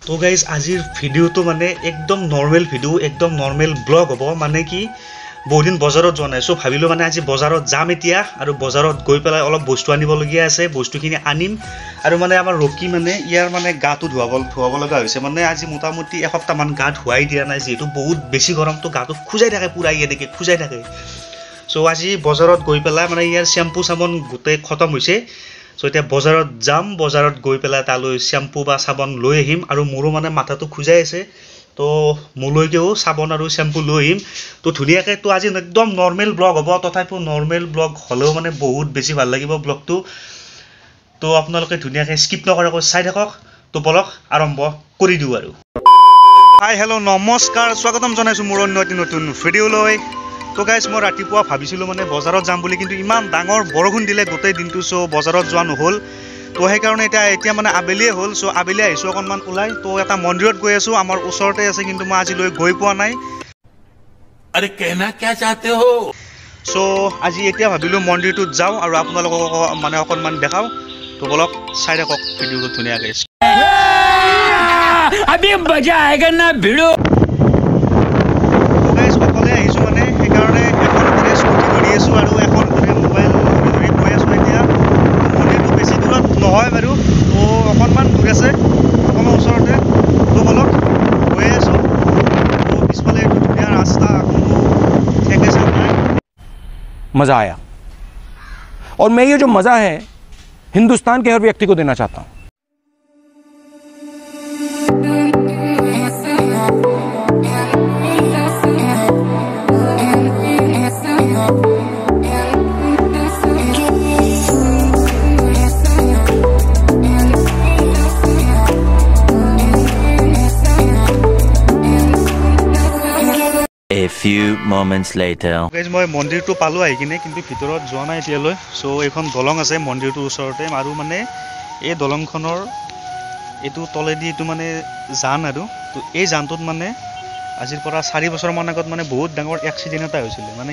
তো গাইজ আজিৰ ভিডিঅ'টো মানে একদম নৰ্মেল ভিডিঅ', একদম নৰ্মেল ব্লগ হ'ব। মানে কি বহুদিন বজাৰত যোৱা নাই, চ' ভাবিলোঁ মানে আজি বজাৰত যাম এতিয়া আৰু বজাৰত গৈ পেলাই অলপ বস্তু আনিবলগীয়া আছে, বস্তুখিনি আনিম। আৰু মানে আমাৰ ৰকি মানে ইয়াৰ মানে গাটো ধুৱাব লগা হৈছে। মানে আজি মোটামুটি এসপ্তাহমান গা ধুৱাই দিয়া নাই, যিহেতু বহুত বেছি গৰম, তো গাটো খোজাই থাকে পূৰা, এনেকৈ খোজাই থাকে। চ' আজি বজাৰত গৈ পেলাই মানে ইয়াৰ শ্বেম্পু চাবোন গোটেই খতম হৈছে। চ' এতিয়া বজাৰত যাম, বজাৰত গৈ পেলাই তালৈ শ্বেম্পু বা চাবোন লৈ আহিম। আৰু মোৰো মানে মাথাটো খোজাই আছে, তো মোলৈকেও চাবোন আৰু শ্বেম্পু লৈ আহিম। তো ধুনীয়াকৈ তো আজি একদম নৰ্মেল ব্লগ হ'ব, তথাপিও নৰ্মেল ব্লগ হ'লেও মানে বহুত বেছি ভাল লাগিব ব্লগটো। তো আপোনালোকে ধুনীয়াকৈ স্কিপ নকৰাকৈ চাই থাকক। তো বলক আৰম্ভ কৰি দিওঁ আৰু। হাই হেল্ল' নমস্কাৰ, স্বাগতম জনাইছোঁ মোৰ অন্য এটি নতুন ভিডিঅ'লৈ। তো গাইজ মই ৰাতিপুৱা ভাবিছিলোঁ মানে বজাৰত যাম বুলি, কিন্তু ইমান ডাঙৰ বৰষুণ দিলে গোটেই দিনটো, চ' বজাৰত যোৱা নহ'ল। তো সেইকাৰণে এতিয়া মানে আবেলিয়ে হ'ল, চ' আবেলি আহিছোঁ অকণমান ওলাই। তো এটা মন্দিৰত গৈ আছোঁ, আমাৰ ওচৰতে আছে, কিন্তু মই আজিলৈ গৈ পোৱা নাই। আৰে কেনা ক্যা চাহতে হো। চ' আজি এতিয়া ভাবিলোঁ মন্দিৰটোত যাওঁ আৰু আপোনালোকক মানে অকণমান দেখাওঁ। তো বলক চাই থাকক ভিডিঅ'টো ধুনীয়াকৈ। अभी मजा आएगा ना भिड़ो। তো গাইজ অকলে আহিছোঁ মানে সেইকাৰণে এখন হাতেৰে স্কুটি ধৰি আছোঁ আৰু এখন হাতেৰে মোবাইল ধৰি গৈ আছোঁ। এতিয়া মন্দিৰটো বেছি দূৰত নহয় বাৰু, তো অকণমান দূৰ আছে, অকণমান ওচৰতে। তো বলক গৈ আছোঁ। তো পিছফালে এইটো ধুনীয়া ৰাস্তা, কোনো ঠেকেচা নাই। मज़ा आया और मैं ये जो मज़ा है हिंदुस्तान के हर व्यक्ति को देना चाहता हूँ। A few moments later. Guys মই মন্দিৰটো পালোঁ আহি কিনে, কিন্তু ভিতৰত যোৱা নাই এতিয়ালৈ। চ' এইখন দলং আছে মন্দিৰটোৰ ওচৰতে, আৰু মানে এই দলংখনৰ এইটো তলেদি এইটো মানে জান আৰু। তো এই জানটোত মানে আজিৰ পৰা 4 বছৰমান আগত মানে বহুত ডাঙৰ এক্সিডেণ্ট এটা হৈছিলে। মানে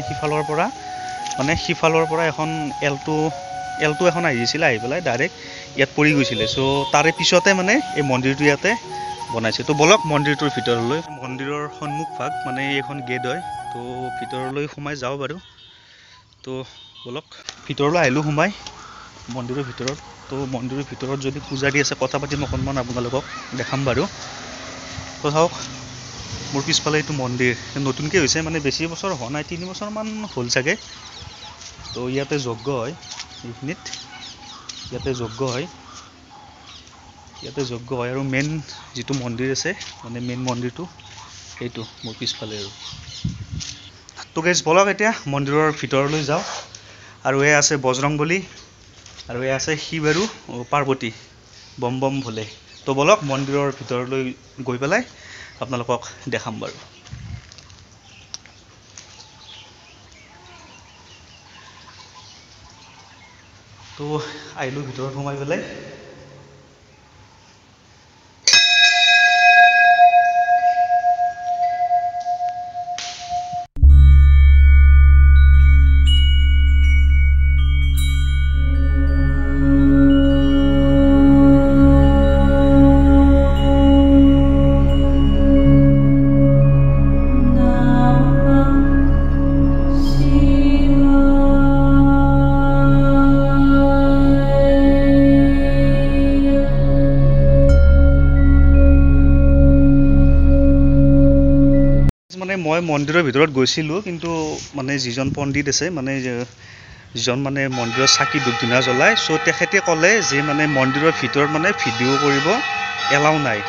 সিফালৰ পৰা এখন এল্টো এখন আহিছিলে, আহি পেলাই ডাইৰেক্ট ইয়াত পৰি গৈছিলে। চ' তাৰে পিছতে মানে এই মন্দিৰটো ইয়াতে বনাইছে। তো বলক মন্দিৰটোৰ ভিতৰলৈ। মন্দিৰৰ সন্মুখভাগ মানে এইখন গেট হয়, তো ভিতৰলৈ সোমাই যাওঁ বাৰু। তো বলক ভিতৰলৈ আহিলোঁ সোমাই মন্দিৰৰ ভিতৰত। তো মন্দিৰৰ ভিতৰত যদি পূজাৰী আছে কথা পাতিম অকণমান, আপোনালোকক দেখাম বাৰু। তো চাওক মোৰ পিছফালে এইটো মন্দিৰ নতুনকৈ হৈছে, মানে বেছি বছৰ হোৱা নাই, 3 বছৰমান হ'ল চাগে। তো ইয়াতে যজ্ঞ হয়, এইখিনিত ইয়াতে যজ্ঞ হয়, ইয়াতে যজ্ঞ হয়। আৰু মেইন যিটো মন্দিৰ আছে মানে মেইন মন্দিৰটো সেইটো মোৰ পিছফালে আৰু। তো গাইজ বলক এতিয়া মন্দিৰৰ ভিতৰলৈ যাওঁ। আৰু এয়া আছে বজৰংবলী আৰু এয়া আছে শিৱ আৰু পাৰ্বতী, বম বম ভোলে। তো বলক মন্দিৰৰ ভিতৰলৈ গৈ পেলাই আপোনালোকক দেখাম বাৰু। তো আহিলোঁ ভিতৰত সোমাই পেলাই। মানে মই মন্দিৰৰ ভিতৰত গৈছিলোঁ, কিন্তু মানে যিজন পণ্ডিত আছে, মানে যিজন মানে মন্দিৰৰ চাকি ধূপ ধূনা জ্বলায়, চ' তেখেতে ক'লে যে মানে মন্দিৰৰ ভিতৰত মানে ভিডিঅ' কৰিব এলাও নাই।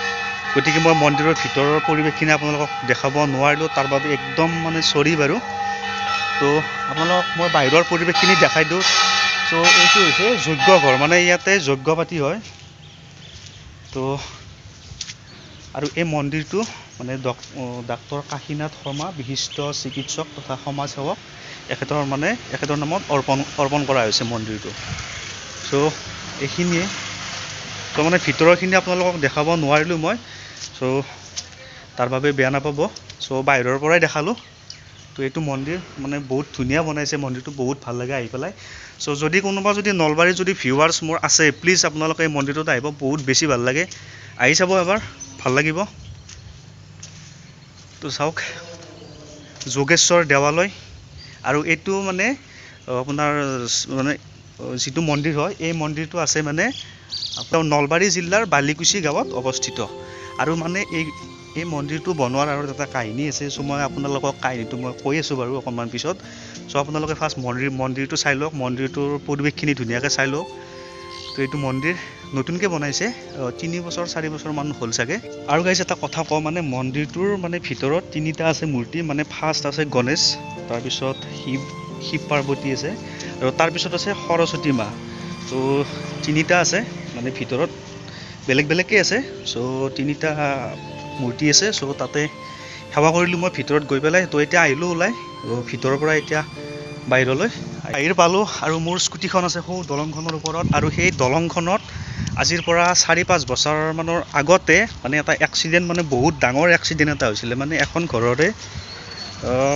গতিকে মই মন্দিৰৰ ভিতৰৰ পৰিৱেশখিনি আপোনালোকক দেখাব নোৱাৰিলোঁ, তাৰ বাবে একদম মানে চৰি বাৰু। তো আপোনালোকক মই বাহিৰৰ পৰিৱেশখিনি দেখাই দিওঁ। চ' এইটো হৈছে যজ্ঞ ঘৰ, মানে ইয়াতে যজ্ঞ পাতি হয়। তো আৰু এই মন্দিৰটো মানে ডাক্তৰ কাশীনাথ শৰ্মা, বিশিষ্ট চিকিৎসক তথা সমাজসেৱক, এখেতৰ নামত অৰ্পণ কৰা হৈছে মন্দিৰটো। চ' এইখিনিয়ে। তো মানে ভিতৰৰখিনি আপোনালোকক দেখাব নোৱাৰিলোঁ মই, চ' তাৰ বাবে বেয়া নাপাব। চ' বাহিৰৰ পৰাই দেখালোঁ। তো এইটো মন্দিৰ মানে বহুত ধুনীয়া বনাইছে মন্দিৰটো, বহুত ভাল লাগে আহি পেলাই। চ' যদি কোনোবা যদি নলবাৰীৰ যদি ভিউৱাৰ্ছ মোৰ আছে, প্লিজ আপোনালোকে এই মন্দিৰটোত আহিব, বহুত বেছি ভাল লাগে, আহি চাব এবাৰ, ভাল লাগিব। তো চাওক যোগেশ্বৰ দেৱালয়। আৰু এইটো মানে আপোনাৰ মানে যিটো মন্দিৰ হয়, এই মন্দিৰটো আছে মানে আপোনাৰ নলবাৰী জিলাৰ বালিকুচি গাঁৱত অৱস্থিত। আৰু মানে এই মন্দিৰটো বনোৱাৰ আৰু এটা কাহিনী আছে। চ' মই আপোনালোকক কাহিনীটো মই কৈ আছোঁ বাৰু অকণমান পিছত। চ' আপোনালোকে ফাৰ্ষ্ট মন্দিৰটো চাই লওক, মন্দিৰটোৰ পৰিৱেশখিনি ধুনীয়াকৈ চাই লওক। তো এইটো মন্দিৰ নতুনকৈ বনাইছে, 3 বছৰ 4 বছৰমান হ'ল চাগে। আৰু গাইজ এটা কথা কওঁ, মানে মন্দিৰটোৰ মানে ভিতৰত 3টা আছে মূৰ্তি। মানে ফাৰ্ষ্ট আছে গণেশ, তাৰপিছত শিৱ পাৰ্বতী আছে, আৰু তাৰপিছত আছে সৰস্বতী মা। তো 3টা আছে মানে ভিতৰত বেলেগ বেলেগকৈ আছে। চ' 3টা মূৰ্তি আছে। চ' তাতে সেৱা কৰিলোঁ মই ভিতৰত গৈ পেলাই। তো এতিয়া আহিলোঁ ওলাই ভিতৰৰ পৰা এতিয়া বাহিৰলৈ বাহিৰ পালোঁ। আৰু মোৰ স্কুটিখন আছে সৌ দলংখনৰ ওপৰত। আৰু সেই দলংখনত আজিৰ পৰা 4-5 বছৰমানৰ আগতে মানে এটা এক্সিডেণ্ট, মানে বহুত ডাঙৰ এক্সিডেণ্ট এটা হৈছিলে। মানে এখন ঘৰৰে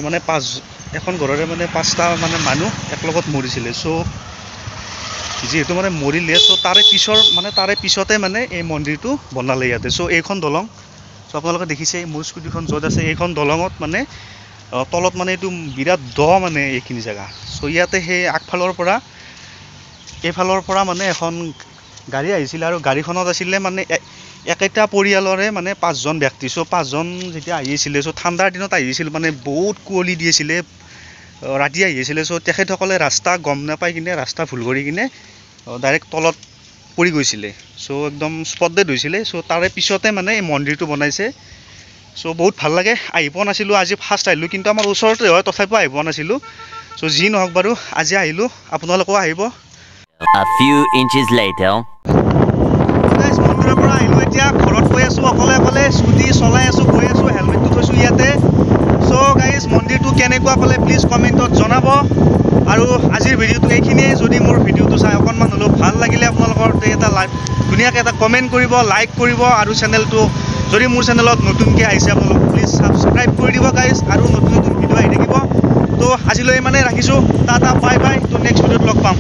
মানে এখন ঘৰৰে মানে 5টা মানে মানুহ একলগত মৰিছিলে। চ' যিহেতু মানে মৰিলে, চ' তাৰে পিছতে মানে এই মন্দিৰটো বনালে ইয়াতে। চ' এইখন দলং, চ' আপোনালোকে দেখিছে মোৰ স্কুটিখন য'ত আছে, এইখন দলঙত মানে তলত মানে এইটো বিৰাট দ মানে এইখিনি জেগা। চ' ইয়াতে সেই আগফালৰ পৰা এইফালৰ পৰা মানে এখন গাড়ী আহিছিলে, আৰু গাড়ীখনত আছিলে মানে একেটা পৰিয়ালৰে মানে 5জন ব্যক্তি। চ' 5জন যেতিয়া আহিছিলে, চ' ঠাণ্ডাৰ দিনত আহিছিল, মানে বহুত কুঁৱলী দি আছিলে, ৰাতি আহি আছিলে। চ' তেখেতসকলে ৰাস্তা গম নাপাই কিনে ৰাস্তা ভুল কৰি কিনে ডাইৰেক্ট তলত পৰি গৈছিলে। চ' একদম স্পট ডেড হৈছিলে। চ' তাৰে পিছতে মানে এই মন্দিৰটো বনাইছে। চ' বহুত ভাল লাগে। আহি পোৱা নাছিলোঁ, আজি ফাৰ্ষ্ট আহিলোঁ, কিন্তু আমাৰ ওচৰতে হয়, তথাপিও আহি পোৱা নাছিলোঁ। চ' যি নহওক বাৰু আজি আহিলোঁ, আপোনালোকেও আহিব। A few inches later. Guys, মন্দিৰৰ পৰা আহিলোঁ, এতিয়া ঘৰত গৈ আছোঁ, অকলে অকলে স্কুটি চলাই আছোঁ, গৈ আছোঁ, হেলমেটটো থৈছোঁ ইয়াতে। চ' গাইজ, মন্দিৰটো কেনেকুৱা পালে প্লিজ কমেণ্টত জনাব। আৰু আজিৰ ভিডিঅ'টো এইখিনিয়ে। যদি মোৰ ভিডিঅ'টো চাই অকণমান হ'লেও ভাল লাগিলে আপোনালোকৰ, তে এটা লাইক, ধুনীয়াকৈ এটা কমেণ্ট কৰিব, লাইক কৰিব, আৰু চেনেলটো যদি মোৰ চেনেলত নতুনকৈ আহিছে আপোনালোক প্লিজ ছাবস্ক্ৰাইব কৰি দিব গাইজ। আৰু নতুন নতুন ভিডিঅ' আহি থাকিব। তো আজিলৈ ইমানেই ৰাখিছোঁ, টাটা, বাই বাই। তো নেক্সট ভিডিঅ'ত লগ পাম।